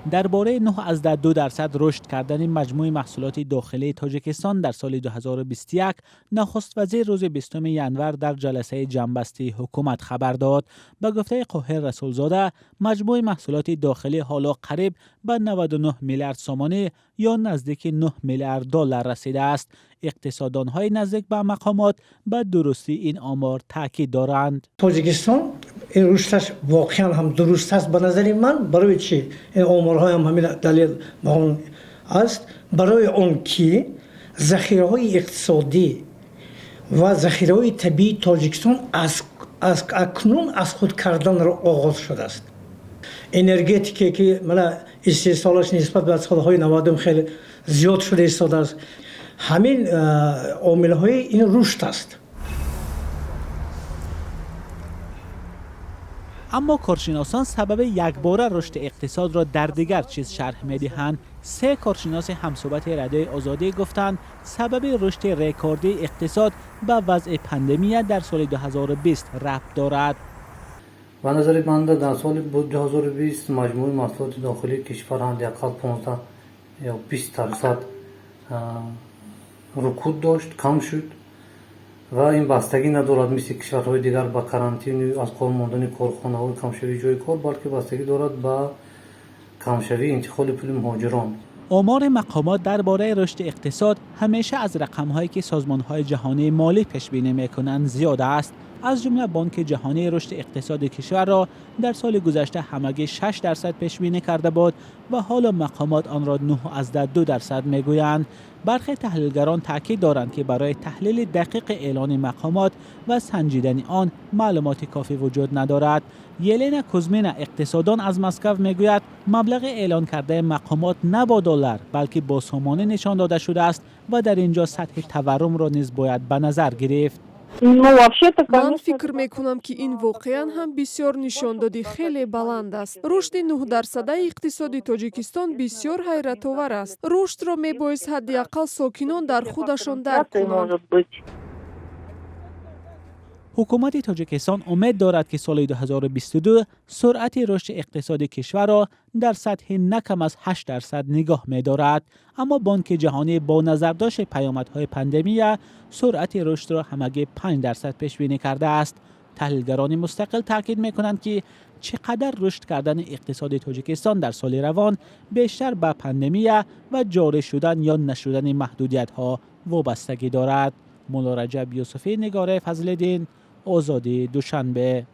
Дар бораи 9,2% рушд кардани маҷмӯи маҳсулоти дохилии Тоҷикистон дар соли 2021 нахуствазир рӯзи 20 январ дар ҷаласаи ҷамъбастии ҳукумат хабар дод. Ба гуфтаи Қоҳир Расулзода, маҷмӯи маҳсулоти дохилӣ ҳоло қариб ба 99 миллиард сомонӣ ё наздики 9 миллиард доллар расидааст. Иқтисоддонҳои наздик ба мақомот ба дурустии ин омор таъкид доранд. Тоҷикистон ин рушдаш воқеан ҳам дуруст аст ба назари ман. Барои чӣ ин оморҳоям ҳамин далел ба он аст? Барои он ки захираҳои иқтисодӣ ва захираҳои табиии Тоҷикистон аз акнун аз худ карданро оғоз шудааст. Энергетике ки мана истеҳсолаш нисбат ба солҳои 90-ум хеле зиёд шуда истодааст, ҳамин омилҳои ин рушд аст. Аммо коршиносон сабаби якбора рушди иқтисодро дар дигар чиз шарҳ медиҳанд. Се коршиноси ҳамсӯҳбати Радиои Озодӣ гуфтанд, сабаби рушди рекордии иқтисод ба вазъи пандемия дар соли 2020 рабт дорад. Ба назари банда, дар соли 2020 маҷмӯи маҳсулоти дохилии кишвар ҳадди ақал 15 ё 20% рукуд дошт, кам шуд ва ин бастагӣ надорад мисли кишварҳои дигар ба карантину аз кор мондани корхонаҳои камшавии ҷои кор, балки бастагӣ дорад ба камшавии интиқоли пули муҳоҷирон. Омори мақомот дар бораи рушди иқтисод ҳамеша аз рақамҳое ки созмонҳои ҷаҳонии молӣ пешбинӣ мекунанд зиёд аст. Аз ҷумла Бонки Ҷаҳонӣ рушди иқтисоди кишварро дар соли гузашта ҳамагӣ 6% пешбинӣ карда буд ва ҳоло мақомот онро 9,2% мегӯянд. Бархе таҳлилгарон таъкид доранд, ки барои таҳлили дақиқи эълони мақомот ва санҷидани он маълумоти кофӣ вуҷуд надорад. Елена Кузмина, иқтисоддон аз Москав, мегӯяд, маблағи эълон кардаи мақомот на бо доллар, балки бо сомонӣ нишон дода шудааст ва дар ин ҷо сатҳи таваррумро низ бояд ба назар гирифт. Ман фикр мекунам, ки ин воқеан ҳам бисёр нишондоди хеле баланд аст. Рушди 9-дарсадаи иқтисоди Тоҷикистон бисёр ҳайратовар аст. Рушдро мебоист ҳадди ақал сокинон дар худашон дарк кунанд. Ҳукумати Тоҷикистон умед дорад, ки соли 2022 суръати рушди иқтисоди кишварро дар сатҳи на кам аз 8% нигоҳ медорад. Аммо Бонки Ҷаҳонӣ бо назардошти паёмадҳои пандемия суръати рушдро ҳамагӣ 5% пешбинӣ кардааст. Таҳлилгарони мустақил таъкид мекунанд, ки чӣ қадар рушд кардани иқтисоди Тоҷикистон дар соли равон бештар ба пандемия ва ҷорӣ шудан ё нашудани маҳдудиятҳо вобастагӣ дорад. Муллораҷаб Юсуфӣ, Нигораи Фазлиддин, Озодӣ, Душанбе.